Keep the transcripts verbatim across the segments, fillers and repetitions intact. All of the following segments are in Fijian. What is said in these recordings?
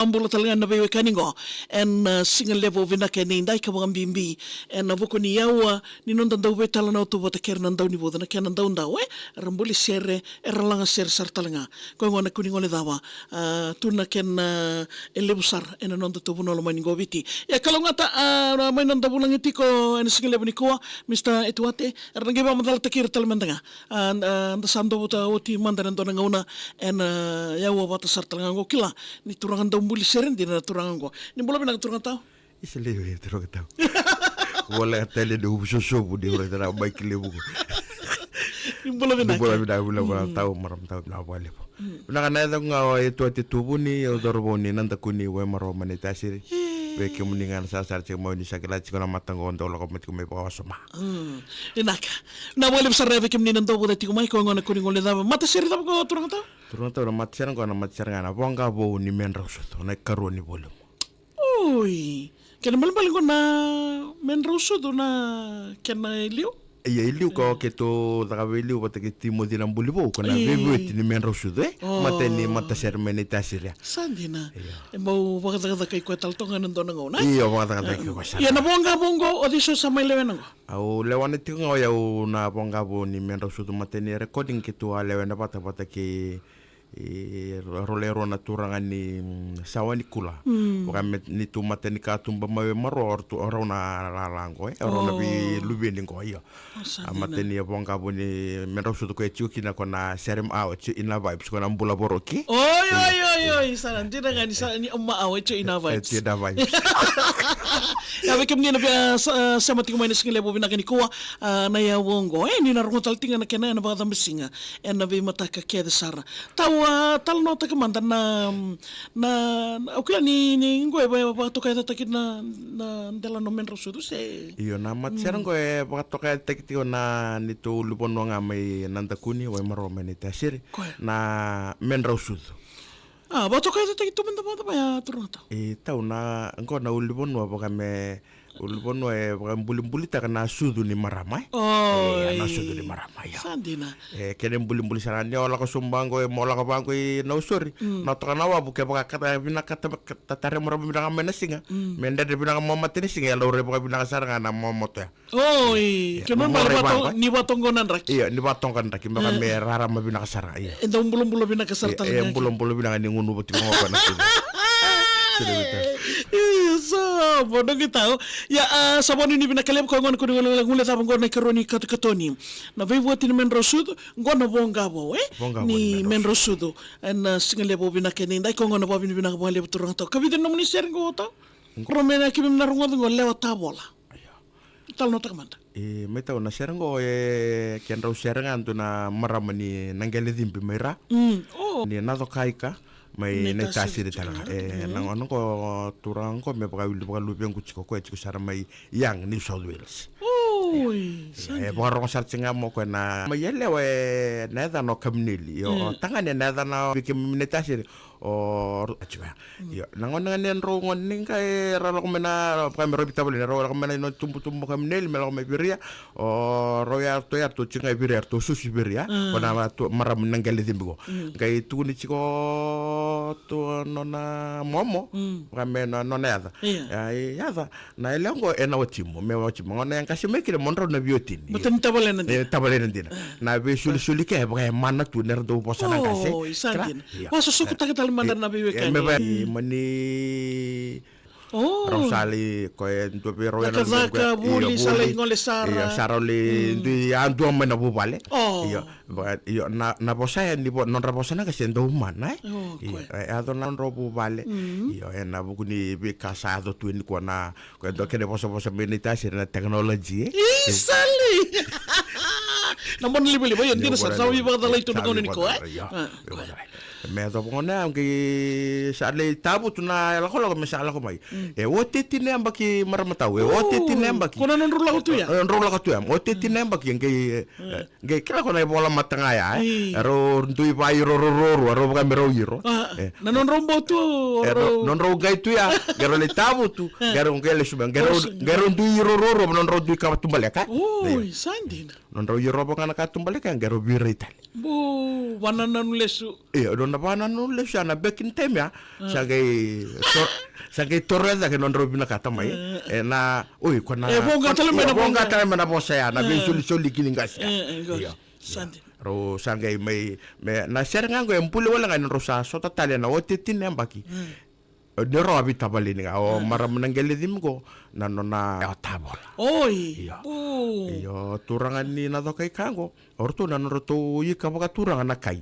A bula tale ga na veiwekani qo ena, e, siga levu vinaka e ni dai ka vakabibi ena vuku ni yaua ni noda dau veitalanoa tu vata kei ira na daunivucu, na kena daudau, e, era buli sere, era laga sere sara tale ga. Koya gona kua ni guilecava, a, tu na kena, e, levu sara ena noda tu vanua lomani qo Viti. Ia kalougata, a, mai noda vulagi tiko ena siga levu nikua, Mr Etuate, era na qai vakamacalataki ira tale mada ga. A, a, da sa dau vata oti mada na dua na gauna ena, a, yaua vata sara tale ga qo, kila ni turaga dau buli sere dina na turaga qo. Ni bula vinaka turaga tau. Isa levu e turaga tau. Voleka tale ni uvu sosovu ni ura tana mai ki levu qo. Ni bula vinaka. Ni bula vinaka, bula vinaka tau, marama tau, vinaka vakalevu. Vinaka na yacaqu ga o Etuate Tuvuni, au cauravou ni Nadakuni, Waimaro mai Naitasiri. Vei kemuni ga na sarasara tiko mai ni sa kila tiko na mata qo dau lako mai tiko mai vakawasoma. Mm. Vinaka. Na vakalevu sara vei kemuni na dau vata tiko mai, koya gona kua ni guilecava. Matasere cava qo turaga tau? Turaga tau, na matasere qo na matasere ga na Voqa Vou ni Medrausucu, na ikarua ni volume. Oi. Kena balebale qo na Medrausucu na kena iliu? Ia, iliu ko keitou cakava iliu vata kei Timoci Nabulivou, ko na veivueti ni Medrausucu, e? O. Matai ni matasere mai Naitasiri. Sa dina. Io. E bau vakacakacaka i koya tale toka ga na dua na gauna, e? Io, vakacakacaka i koya sara. Ia na Voqa Vou qo, o cei so sa mai lewena qo? Au lewana tiko ga o yau na Voqa Vou ni Medrausucu, matai ni recording keitou a lewena vata, vata kei, e, rau lewe rua na turaga ni, mm, Sawanikula. Mm. Vaka me ni tu matai ni katuba mai Waimaro, o rau tu, o rau na lala qo, e, o rau na veiluveni qo, io. O, sa dina. A matai ni Voqa Vou ni Medrausucu ko e tiko kina ko na Serem Awa, e tiko Ina Vibes, ko na Bula Voroki. Oi, oi, oi, oi, sa dina ga ni sa ni Oma Awa, e tiko Ina Vibes. E tiko Ina Vibes. Ia vei kemuni na via sa, a, sema tiko mai na siga levu vinaka nikua, a, na yaua qo. E, ni na rogo tale tiko ga na kena, ena vakacabasiga ena veimataka kece sara. Tau, a, talanoataka mada na, na, na, au kila ni, ni qo e va-, vakatokayacataki na, na delana o Medrausucu se? Io, na matasere qo e vakatokayacataki tiko na neitou ulunivanua ga mai Nadakuni, Waimaro mai Naitasiri. Koya. Na Medrausucu. A, vakatokayacataki tu mada vata vaya turaga tau. E, tau na, qo na ulunivanua vaka me, ulunivanua e vakabulibulitaka na sucu ni marama, e? O, e, na sucu ni marama, ia. Sa dina. E, kena ibulibuli sara ni o lako sobu vaqo, e, mo lako vaqo i Nausori. Mm. Na toka na wavu, kevaka kata, vinaka kata, kata tare mo raba vinaka mai na siga. Mm. Me dredre vinaka mo mate ni siga, e laurai vakavinaka sara ga na momoto ya. Oi, ia, ke mo mo rai vato-, vaqo, e? Ni vatoqo na draki. Ia, ni vatoqo na draki, me vaka, e, me rarama vinaka sara, ia. E dau bulabula vinaka sara tale ga. E, e bulabula vinaka ni gunuva tiko ga o koya na siga. Io, sa, bono qitau. Ia, a, sa vakanuinui vinaka levu, koya gona kua ni guilecava qo na ikarua ni katokatoni. Na veivueti ni Medrausucu, qo na Voqa Vou, e? Voqa Vou ni Medrausucu. Ni Medrausucu. Ena, a, siga levu vinaka e ni dai, koya gona vakavinavinaka vakalevu turaga tau. Ka vica na nomuni sere qo tau? Qo. Qo me na keimami na rogoca qo, Lewa Tavola. Io. Talanoataka mada. E, mai tau na sere qo, e, kedrau sere ga dua na marama ni Naqele Cibi mai Ra. Mm, o. Ni Nacokaika mai Naitasiri tale ga. Naitasiri tale ga. E, mm, na gauna qo turaga qo me vakawili vakaluvequ tiko, koya tiko sara mai Young, New South Wales. Oi, ia, sa dina. E, vakarogo sara tiko ga mo koya na, mai yalewa e na yacana o Kamineli. Io, mm, o tagane na yacana o vei keimami Naitasiri. O, o, a, tiko ya. Mm. Io, na gauna ga ni drau gone ni qai ra lako mai na, vaka me rau veitavaleni, rau lako mai na itubutubu o Kamineli, me lako mai Viria. O, rau ya ratou, ya ratou tiko ga i Viria, ratou susu i Viria. Mm. Ko na, na tu, marama ni Naqele Cibi qo. Mm. Qai tukuni tiko tu nona momo, mm, vaka me no-, nona yaca. Ia. A, i yaca, na yalewa qo ena watimu, me watimu. Gauna e qase mai kina mo drau na veiwatini. Baleta ni tavalena dina. E, tavalena dina. A. Na veisolisoli ke, e vaka e mana tu, ni ra dau vosa na qase. Oi, sa dina. Kila? Ia. Vakasosokotaka tale mada na veiwekani. E, me vaka, e, mani, o, rau sa lai, ko e dua vei rau ya na cakacaka, vuli, sa lai gole sara. Io, sa rau lai, mm, dui yadua mai na vuvale. O. Io. Vaka, io, na, na vosa ya ni vo-, nodra vosa na qase e dau mana, e? O, io, koya. E yaco na nodrau vuvale. Mm. Io, ena vuku ni veika sa yaco tu e nikua na, koya e dua kena vosavosa mai Naitasiri na technology, e? Isa li! Na monalivaliva, io, dina sara, sa veivakacalai tu na gauna nikua, e? Io, veivakacalai. A, veivakacalai. Me yacova gauna ya, qai sa lai tavutu na lakolako me sa lako mai. Mm. E oti e tini na yabaki, marama tau, e oti e tini na yabaki. Ko na nodrau lako tu ya? E, nodrau lako tu ya. Oti e tini na yabaki, qai, e, mm, e, qai kila ko na ivola mata ga ya, e. Io. Erau dui vakairo ruarua, rau vaka me rau iro. A, e, na nodrau bau tu, e, rau, no-, nodrau qai tu ya, qai rau lai tavutu, e, qai rau qai lesu mai, qai rau, lesu mai, qai rau dui iro ruarua, nodrau dui kava tubaleka. Oi, e, sa dina. Nodrau yarova ga na katubaleka ya, qai rau virai tale. Bu, vakanananu lesu. Io, nona vakanananu lesu ya na back in time ya. Sa qai to-, sa qai toro e cake nodrau vinakata mai. E na, oi, ko na, e voqa tale mai na voqa, voqa tale mai na vosa ya, na veisolisoli kini qase ya. E, e, qo. Io. Sa dina. Rau sa qai mai, me, na sere ga qo e buli wale ga ni rau sa sota tale na otioti ni yabaki. Ni rau a veitavaleni ga o marama na qele cimi qo, na nona yawa tavola. Oi. Io. Io, turaga ni Nacokaika qo, o ratou na nodratou ika vakaturaga na kai.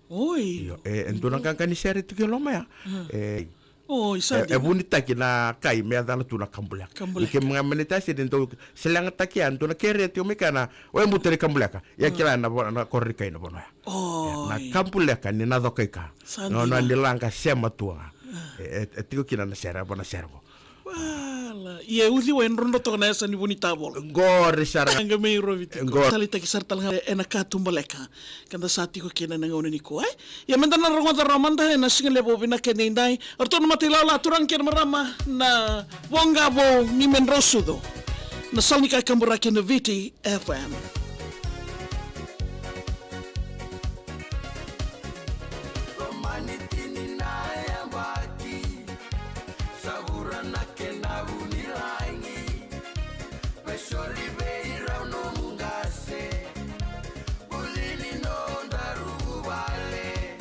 Oi. Io, e, e dua na qaqa ni sere tiko e loma ya. E, oi, sa dina. E vunitaki na kai me yacana tu na Kabuleka. Kabuleka. Ike mga manita sere dau selegataki ya, dua na kere tiko mai kea na, o e buta ni Kabuleka. Ia kila na vo-, na koro ni kai na vanua ya. Oi. Na Kabuleka ni Nacokaika. Sa dina. Nona ni laqa sema tu ga. E, e, e tiko kina na sere, vo na sere qo. Wala. Ia e uciwai e drodro toka na yasa ni vunitavola. Qori sara. Qai mai rovi tiko. Qori. Taleitaki sara tale ga ena katubaleka. Ka da sa tiko kina ena gauna nikua, e? Ia meda na rogoca rawa mada ena siga levu vinaka edaidai. O ratou na mata ilala, turaga kei na marama, na voqa vou ni Medrausucu. Na sala ni kakaburaki na Viti F M. Lomani tini na yabaki, sa vura na kena vunilagi. Me soli vei rau nomu qase, buli ni nodaru vuvale.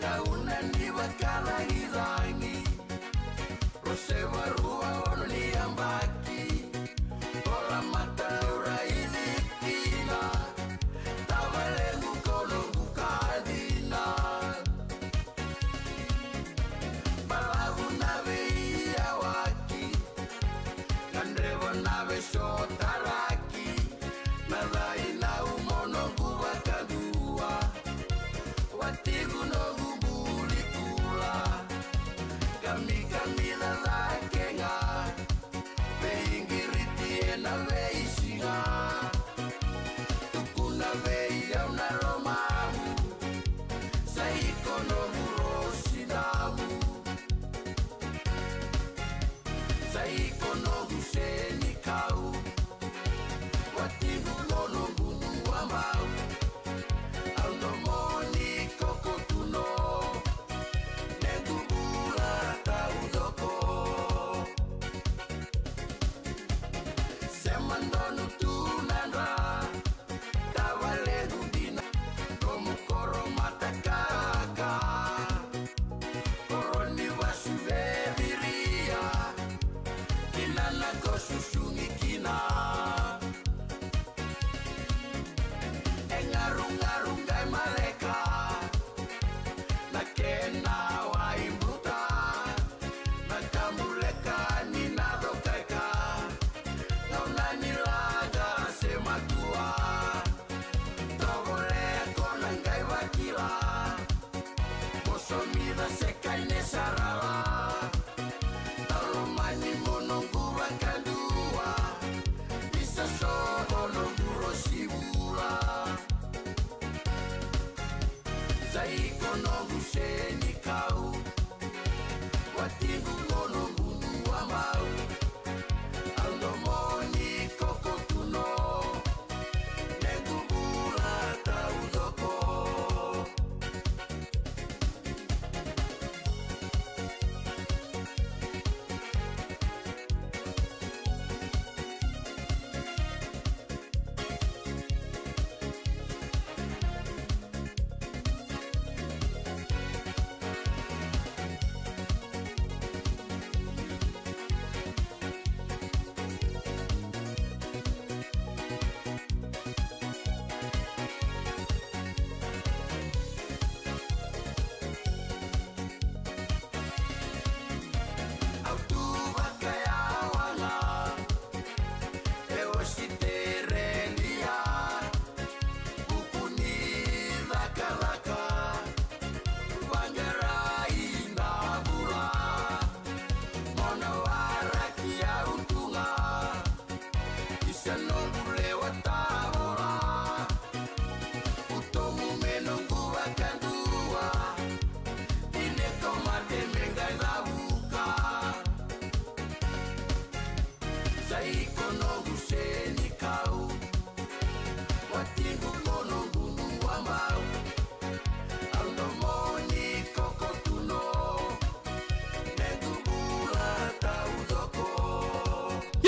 Gauna ni vakalagilagi, rua se va rua ono ni yabaki. Vola mata raici kina, tavalequ ko noqu ka dina. Balavu na veiyawaki, gadreva na veisotaraki. Na cai na umo noqu vakadua, watiqu noqu buli kula. Kamikamica cake ga, veiqiriti ena veisiga. Tukuna vei au na lomamu, sa iko noqu rosi damu. Sa iko noqu senikau, watiqu ko noqu nuabau. Au nomuni kokotuno, nequ bula taucoko.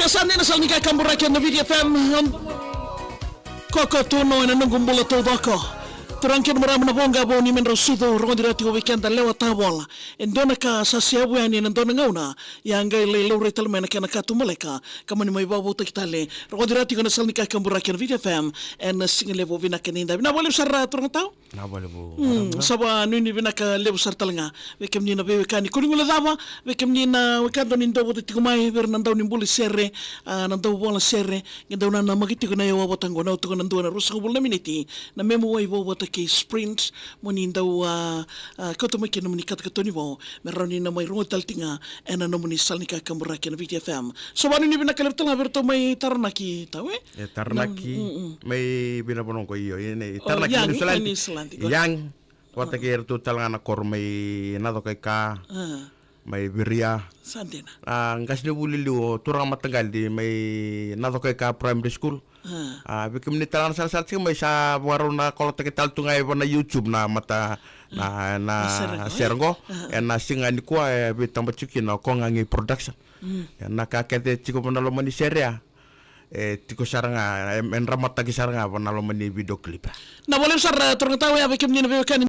Sa dina, sala ni kakaburaki ena Viti F M. Koko tuno ena noqu bula taucoko. Turaga kei na marama na voqa vou ni medrau sucu, rogoci ira tiko vei keda lewa tavola. E dua na ka sa seavu yani ena dua na gauna. Ia qai lai laurai tale mai na kena ka tubaleka. Ka mani mai vakavoutaki tale. Rogoci ira tiko na sala ni kakaburaki ena Viti F M. Ena siga levu vinaka ni davi. Na vale sara turaga tau. Na vale vou. Mm, sa vanuinui vinaka levu sara tale ga vei kemuni na veiwekani. Ko ni guilecava vei kemuni na wekada ni dau vata tiko mai, vei ira na dau ni buli sere, a, na dau vola sere, qai dau nanamaki tiko na yawa vata qo, na utuka na dua na ruasagavulu na miniti, na memu wai vou vata kei Sprint, mo ni dau, a, a, kauta mai kina nomuni katokatoni vou, me rawa ni na mai rogoci tale tiko ga ena nomuni sala ni kakaburaki ena Viti F M. So vanuinui vinaka levu tale ga vei iratou mai Taranaki tau, e? E Taranaki, mm, mm, mai vei na vanua qo, io, e nei, oh, Taranaki, Young, mai Niusiladi. Niusiladi, qo. Young, vata kei iratou tale ga na koro mai Nacokaika, ah, mai Viria. Sa dina. A, qasenivuli liu, o turaga mataqali mai Nacokaika Primary School. Ah. A, vei kemuni tale ga na sarasara tiko mai, sa vakarau na kolotaki tale tu ga e va na YouTube na mata, na, ah, na, na sere qo, sere qo. Ah. Ena siga nikua e veitaba tiko kina o Kogagi Production. Mm. Ena ka kece tiko va na loma ni sere ya. E tiko sara ga, e, e dramataki sara ga va na loma ni video clip. Na vale sara, turaga tau, e a vei kemuni na veiwekani.